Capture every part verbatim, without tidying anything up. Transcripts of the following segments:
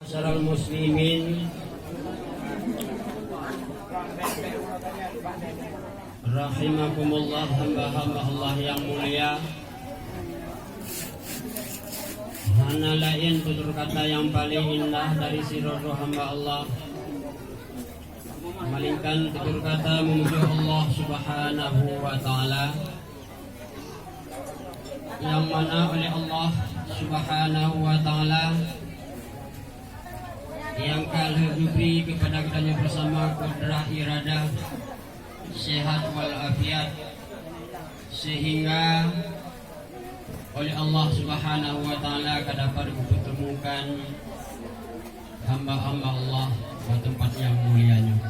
Salam muslimin. Rahimakumullah, hamba-hamba Allah yang mulia. Hana laén tutur kata nyang paleng indah dari sidroe hamba Allah, melainkan tutur kata meumuji Allah Subhanahu wa Ta'ala, nyang mana oleh Allah Subhanahu wa Ta'ala nyang ka lheueh geubri keupada geutanyoe bersama kudrah iradah, sehat wal afiat, sehingga oleh Allah Subhanahu wa Ta'ala ka dapat geupeuteumukan hamba-hamba Allah bak teumpat nyang mulia nyoe.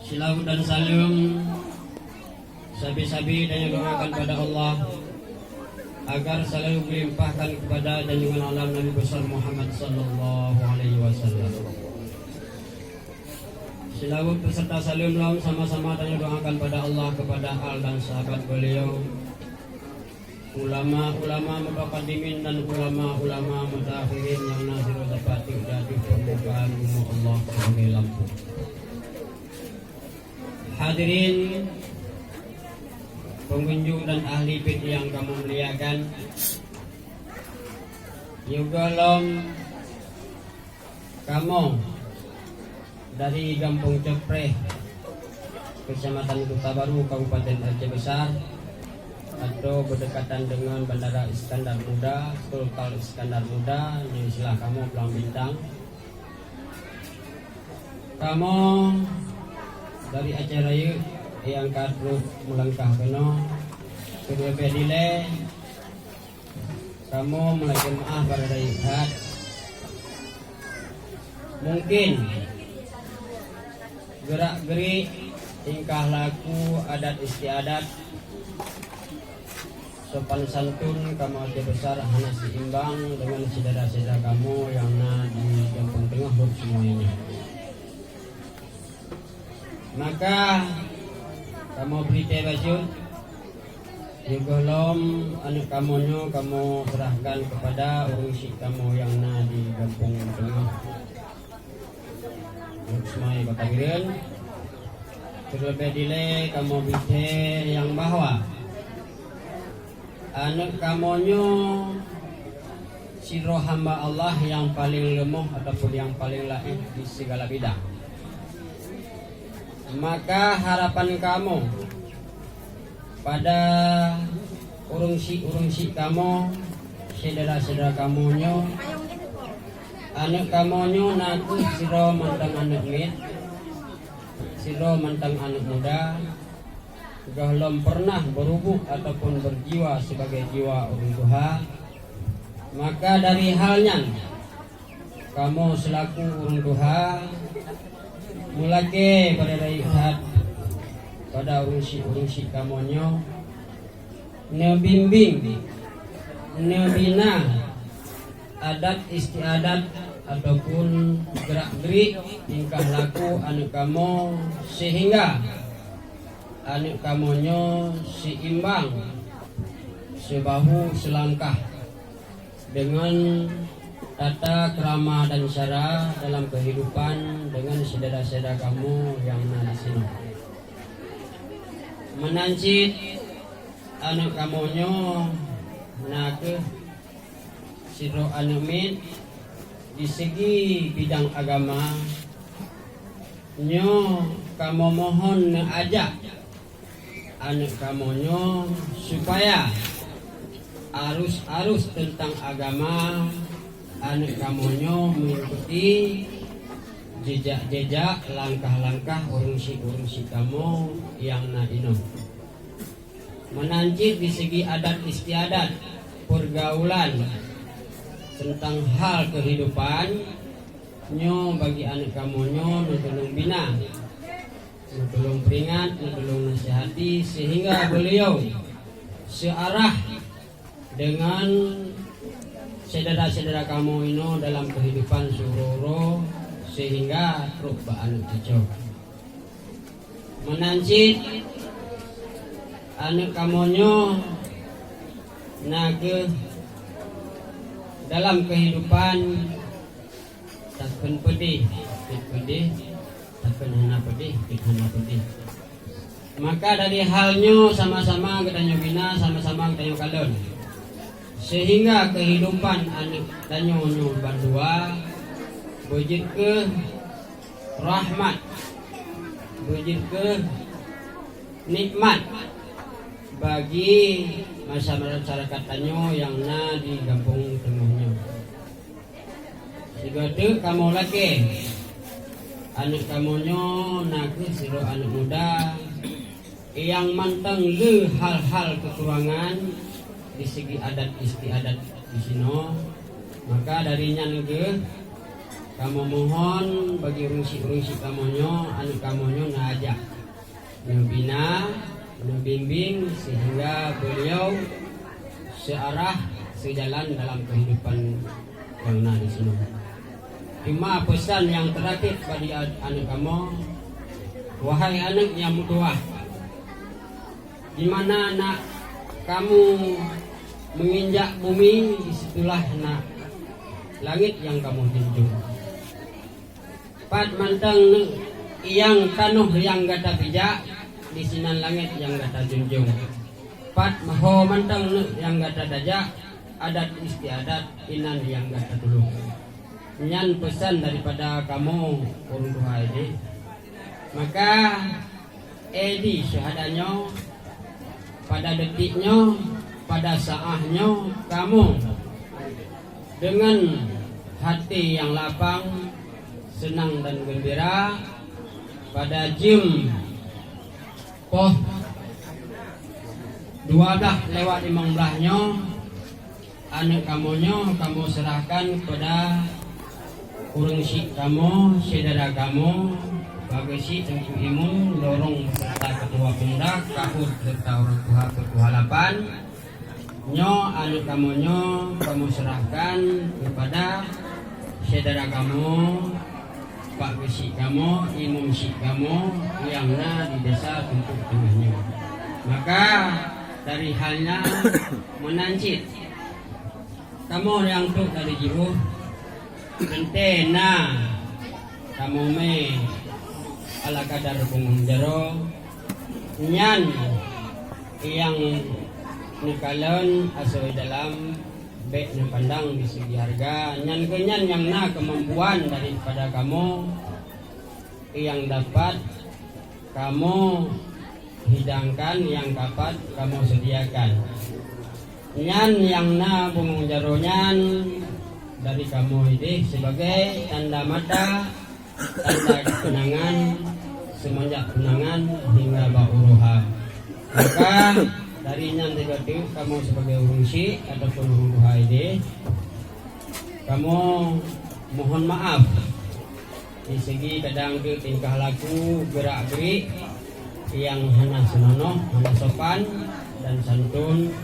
Selawat dan salam sabe-sabe tanyoe doakan pada Allah, agar selalu melimpahkan kepada junjungan alam Nabi besar Muhammad sallallahu alaihi wasallam. Selawat beserta salam lom sama-sama tanyoe doakan pada Allah, kepada al dan sahabat beliau, ulama-ulama mutaqaddimin dan ulama-ulama mutaakhirin nyang na sidroe teupateuek di ateueh peurmukaan bumoe Allah sebagai lampôh. Hadirin pengunjung dan ahli bait nyang kamoe muliakan, yoga lom kamoe dari Gampông Copreh, Kecamatan Kuta Baru, Kabupaten Aceh Besar, atau berdekatan dengan Bandara Iskandar Muda, Sultan Iskandar Muda, di sebelah kamoe Blang Bintang. Kamoe dari Aceh Rayeuk nyang ka trok meulangkah keunoe, keuleubeh dilée kamoe meulakée meuáh pada rayeuk that. Mungkin geurak-geurik, tingkah laku, adat istiadat, sopan santun kamoe Aceh Besar hana seimbang dengan syedara-syedara kamoe nyang na di Gampông Teungoh rot semuanya. Maka kamoe bri tée bacut, yoga lom aneuëk kamoe nyoe kamoe serahkan kepada ureuëng syik kamoe nyang na di Gampông Teungoh. Rot seumai bak Kabireuen, keuleubeh dilée kamoe bri tée nyang bahwa aneuëk kamoe nyoe sidroe hamba Allah nyang paleng leumoh ataupun nyang paleng laén di sigala bidang. Maka harapan kamoe pada ureuëng syik-ureuëng syik kamoe, syedara-syedara kamoe nyoe, aneuëk kamoe nyoe na kheueh sidroe mantong aneuëk miet, sidroe mantong aneuëk muda, gohlom pernah beurubuh ataupun beujiwa sibagai jiwa ureuëng tuha. Maka dari hal nyan, kamoe seulaku ureuëng tuha meulakée pada rayeuk that pada ureuëng syik-ureuëng syik kamoe nyoe, neubimbéng, neubina adat istiadat ataupun geurak-geurik tingkah laku aneuëk kamoe, seuhingga aneuëk kamoe nyoe seimbang, seubahu seulangkah dengan tata krama dan syara dalam keuhidupan dengan syedara-syedara kamoe nyang na disinoe. Meunan cit aneuëk kamoe nyoe na kheueh sidroe aneuëk miet di segi bidang agama. Nyoe kamoe mohon neuajak aneuëk kamoe nyoe supaya arus-arus teuntang agama aneuëk kamoe nyoe meuikuti jejak-jejak langkah-langkah ureuëng syik-ureuëng syik kamoe nyang na inoe. Meunan cit di segi adat istiadat, peurgaulan teuntang hal keuhidupan, nyoe bagi aneuëk kamoe nyoe neutulông bina, neutulông peuringat, neutulông nasihati seuhingga beuliau seuarah dengan syedara-syedara kamoe inoe dalam keuhidupan siuroe-uroe seuhingga trok bak aneuëk cucoe. Meunan cit aneuëk kamoe nyoe na kheueh Dalam kehidupan, takheun peudeh, cit peudeh, takheun hana peudeh, cit hana peudeh. Maka dari hal nyoe sama-sama geutanyoe bina, sama-sama geutanyoe kalon. Sehingga kehidupan aneuk tanyoe nyoe bandua beujeuet keu rahmat, beujeuet keu nikmat bagi masyarakat tanyoe nyang na di gampông teungoh nyoe. Sigoe teuk kamoe lakée, aneuk kamoe nyoe na kheueh sidroe aneuk muda nyang mantong le hal-hal keukurangan di segi adat istiadat disinoe. Maka dari nyan geuh, kamoe mohon bagi ureuëng syiek-ureuëng syiek kamoe nyoe, aneuk kamoe nyoe neujak, neubina, neubimbing sehingga beliau searah, sejalan dalam kehidupan nyang na disinoe. Cuma peusan nyang teurakhir bagi aneuk kamoe, wahai aneuk nyang meutuwah, di mana na kamoe meunginjak bumi, di situlah na langét nyang kamoe junjung. Pat mantong neuk nyang tanoh nyang gata pijak, disinan langét nyang gata junjung. Pat meuho mantong neuk nyang gata tajak, adat istiadat inan nyang gata tulông. Nyan peusan daripada kamoe ureuëng tuha Edi. Maka Edi syuhada nyoe, pada detik nyoe, pada saah nyoe, kamoe deungon hati nyang lapang, seunang dan geumbira pada jeuem poh dua blaih lewat limong blaih nyoe, aneuk kamoe nyoe kamoe seurahkan keupada ureuëng syiek kamoe, syedara kamoe, Pak Geuchik Teungku Imeum, lorong beserta ketua pemuda, Kahut serta ureuëng tuha peuet tuha lapan. Nyoe aneuk kamoe nyoe kamoe seurahkan keupada syedara kamoe, Pak Geuchik kamoe, Imeum syiek kamoe nyang na di desa Tumpuk Teungoh nyoe. Maka dari hal nyan meunan cit, kamoe nyang trok dari jiôh, teuntée na kamoe mé ala kadar bungong jaroe, nyan nyang neukalon asoe dalam bék neupandang di segi hareuga, nyan keuh nyan nyang na keumampuan daripada kamoe nyang dapat kamoe hidangkan, nyang dapat kamoe sediakan. Nyan nyang na bungong jaroe nyan dari kamoe ideh sibagai tanda mata, tanda keunangan, seumanjak tunangan hingga bak uroe ha. Maka dari nyan sigoe teuk kamoe sibagai ureuëng syiek ataupun ureuëng tuha ideh, kamoe mohon maaf di segi kadang teuk tingkah laku geurak-geurik nyang hana seunonoh, hana sopan dan santun.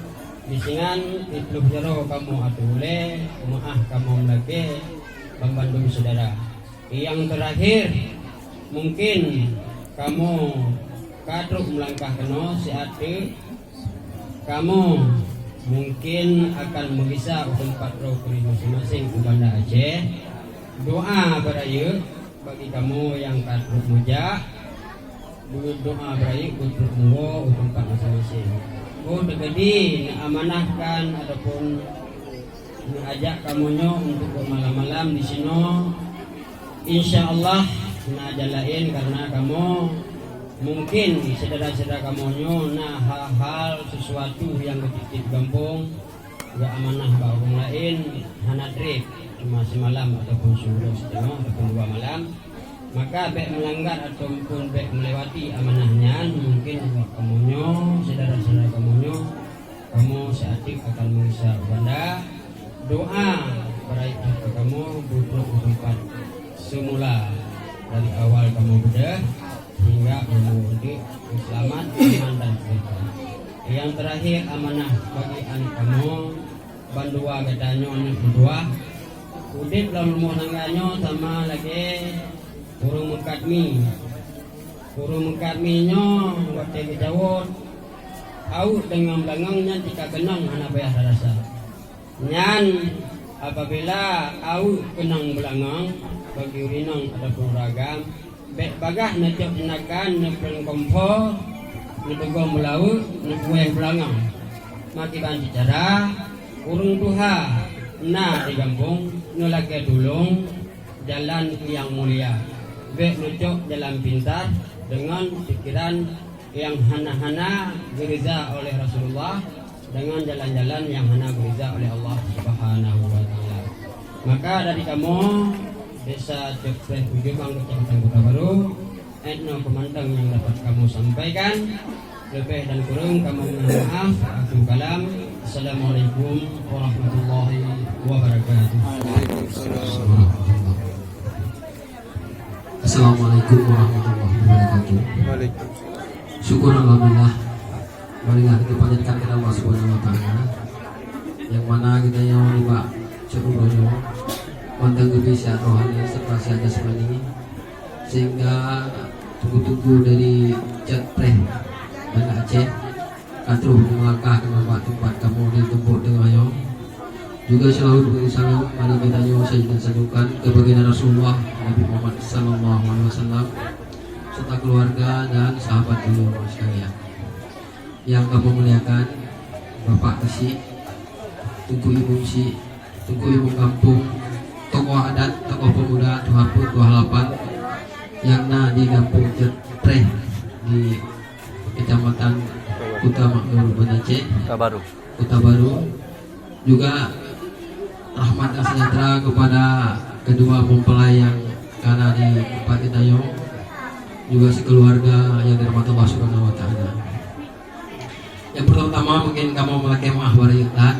Disinan ipluh jaroe kamoe ateueh ulée, meuáh kamoe meulakée banmandum syedara. Nyang teurakhir, mungken kamoe ka trok meulangkah keunoe siat teuk. Kamoe mungken akan meugisa u teumpat droe keureuh maséng-maséng u Banda Aceh. Doa beurayeuk bagi kamoe nyang ka trok meujak, beudoa beurayeuk beutrok meuwoe u teumpat maséng-maséng. Oh, teukeudi neuamanahkan ataupun neuajak kamoe nyoe untuk beumalam-malam disinoe. Insya Allah na jalan laén, karena kamoe mungken syedara-syedara kamoe nyoe na hal-hal sesuatu nyang geucit-cit gampông, geuamanah bak ureuëng laén, hana treb, cuma seumalam ataupun siuroe siteungoh ataupun dua malam. Maka bék meulanggar ataupun bék meulewati amanah nyan, mungken bak kamoe nyoe, syedara-syedara kamoe nyoe, kamoe siat teuk akan meugisa u Banda. Doa beurayeuk that keu kamoe beutrok u teumpat seumula dari awal kamoe beudôh hingga kamoe udeb seulamat, aman dan sejahtera. Nyang teurakhir amanah bagi aneuk kamoe bandua geutanyoe aneuk meutuwah. Udeb lam rumoh tangga nyoe sama lagée ureuëng meukat mi. Ureuëng meukat mi nyoe watée geujaweueb, aweueb deungon beulangong nyan tika keunong hana payah tarasa. Nyan Apabila aweuek keunong beulangong, bagi ureueng inong ataupun ureueng agam, bèk bagaih neucok teunaga, neupleun kompor, neuteugoe meulaweuek, neupuwèh beulangong. Meukiban cit cara, ureueng tuha na di gampông, neulakèe tulông jalan nyang mulia. Bèk neucok jalan pintas deungon pikeran nyang hana-hana geureuza oleh Rasulullah, deungon jalan-jalan nyang hana geureuza oleh Allah Subhanahu wa Ta'ala. Maka dari kamoe, Desa Cot Preh Ujong Bang, Kecamatan Kota Baru, 'et noe peumantang nyang dapat kamoe sampaikan. Leubeh dan kureueng kamoe mohon maaf. Akhirul kalam. Assalamualaikum warahmatullahi wabarakatuh. Assalamualaikum warahmatullahi wabarakatuh. Waalaikumsalam. Syukur alhamdulillah. Marilah kita panjatkan kepada Allah Subhanahu wa Ta'ala. Nyang mana kita nyoe nibak cot uroe nyoe mantong geubri sihat rohani serta sihat jasmani, sehingga tuku-tuku dari Cot Preh Banda Aceh ka troh meulangkah keunoe bak teumpat kamoe di Tumpok Teungoh nyoe. Juga seulaweuet beusalam mari geutanyoe sajidan sanjungkan keu baginda Rasulullah Nabi Muhammad sallallahu alaihi wasallam serta keluarga dan sahabat beliau sekalian. Nyang kamoe muliakan, Bapak Geuchik, Teungku Imum Chik, Teungku Imum Gampông, tokoh adat, tokoh pemuda, tuha peuet, tuha lapan nyang na di Gampông Cot Preh di Kecamatan Kuta Makmur Banda Aceh, Kota Baru. Kota Baru. Juga rahmat dan sejahtera kepada kedua mempelai yang ka na di teumpat geutanyoe, juga sekeluarga yang dirahmati Allah Subhanahu wa Ta'ala. Yang pertama-tama mungkin kamoe meulakèe meu'ah bak rayeuk that.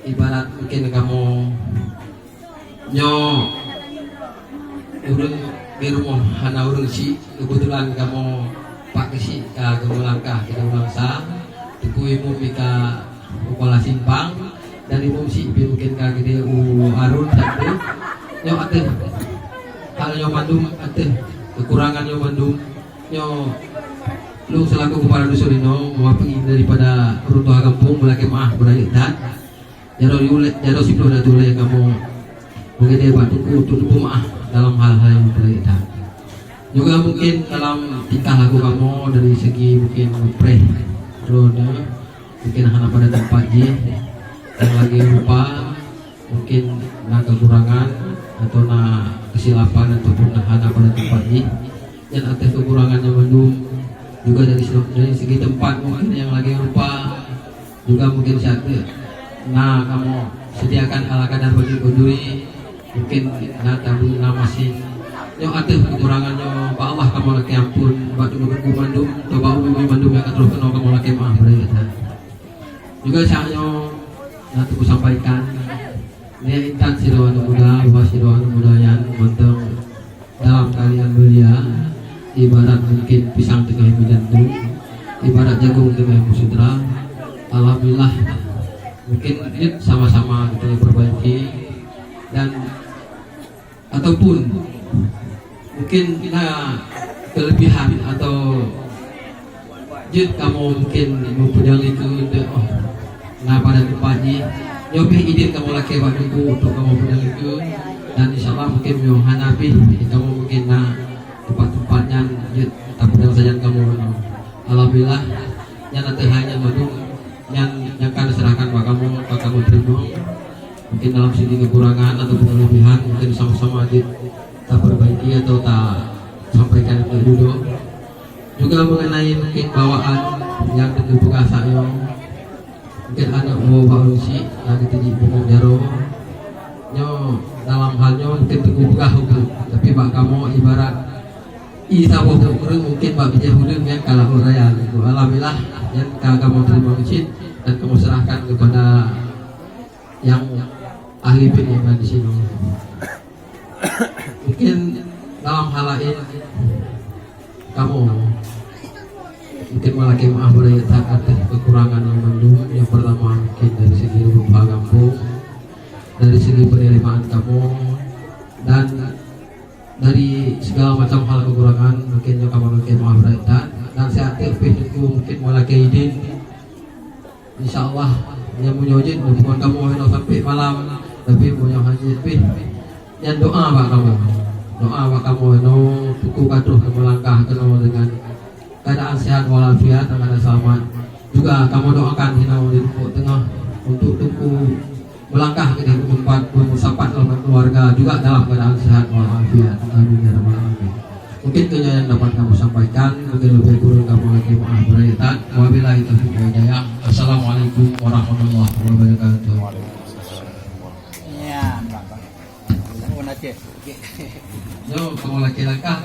Ibarat mungkin kamoe nyoe ureueng di rumoh hana ureueng chik, keubeutulan kamoe Pak Geuchik ka geumeulangkah keu ureueng sa, Teungku Imum ka u Kuala Simpang, dan Imum Chik pih mungkin ka geude u Arun that. Nyoe ateueh hal nyoe mandum, ateueh kekurangan nyoe mandum, nyoe lôn selaku kepala dusun inoe mewakili daripada ureueng tuha gampông meulakèe meu'ah bak rayeuk that. Jaroe yue lé-, jaroe siploh datu lé kamoe beugedée bak teungku untuk neupeumaáh dalam hal-hal nyang beureukat. Juga mungkin dalam tingkah laku kamoe dari segi mungkin preh droeneuh mungkin hana pada teumpat jih, nyang lagée rupa mungkin na kekurangan atau na kesilapan ataupun na hana pada teumpat jih. Nyan ateueh kekurangan nyan mandum, juga dari se-, dari segi teumpat mungkin nyang lagée rupa, juga mungkin sateuk na kamoe sediakan ala kadar baju berduri, mungkin na tabung, na masin. Nyoe ateueh kekurangan nyoe bak Allah kamoe lakée amphon, bak teungku-teungku mandum, atau bak umi-umi mandum nyang ka troh keunoe kamoe lakée meu'ah beureukat that. Juga saat nyoe na teupeusampaikan, neuk intat sidroe aneuk muda, bahwa sidroe aneuk muda nyan mantong dalam keadaan mulia, ibarat mungkin pisang teungoh meujantung, ibarat jagong teungoh meusutra. Alhamdulillah, mungkin jeuet sama-sama kita perbaiki dan ataupun mungkin na kelebihan atau jeuet kamoe mungkin meupeudong likot, oh, na pada teumpat jih. Nyoe pih idin kamoe lakée bak teungku untuk kamoe peudong likot, dan insya Allah mungkin nyoe hana pih kamoe mungkin na teumpat-teumpat nyan jeuet tapeudong sajan kamoe. Alhamdulillah, nyan ateueh hai nyan mandum nyan nyang ka diserahkan bak kamoe, ka kamoe teurimong. Mungkin dalam segi kekurangan ataupun kelebihan, mungkin sama-sama jeuet taperbaiki atau tasampaikan keu dudoe. Juga mengenai mungkin bawaan nyang teungku peugah saat nyoe, mungkin aneuk woe bak ureueng chik lagée teujih bungong jaroe. Nyoe dalam hal nyoe mungkin teungku peugah ukeue, tapi bak kamoe ibarat ie saboh ureueng mungkin bak bijéh ureueng nyang ka lahô raya. Alhamdulillah, nyan ka kamoe teurimong cit dan kamoe serahkan kepada nyang ahli peuneubang di sinoe. Mungkin dalam hal laén, kamoe mungkin meulakée meu'ah beureukat that ateueh kekurangan nyang mandum. Nyang pertama mungkin dari segi rupa gampông, dari segi penerimaan kamoe, dan dari segala macam hal kekurangan mungkin nyang kamoe lakée meu'ah beureukat that. Dan siat teuk pih teungku mungkin meulakée idin. Insya Allah, nyang meunyoe jeuet hubungan kamoe inoe sampai malam, Tapi meunyoe hana jeuet pih, nyan doa bak kamoe. Doa bak kamoe nyoe, Teungku ka troh meulangkah keunoe deungon keadaan sehat walafiat dan keadaan selamat. Juga kamoe doakan hinoe di Teungku Teungoh untuk Teungku melangkah ke di tempat bermusapat dalam keluarga juga dalam keadaan sehat walafiat. Amin ya rabbal alamin. Mungkin keuh nyan nyang dapat kamoe sampaikan, mungkin leubeh kureueng kamoe lakèe meu'ah beuraya that. Wabillahi taufiq wal hidayah. Assalamualaikum warahmatullahi wabarakatuh. Ya, Bapak. Pun Aceh. Yo, kamoe lakèe langkah.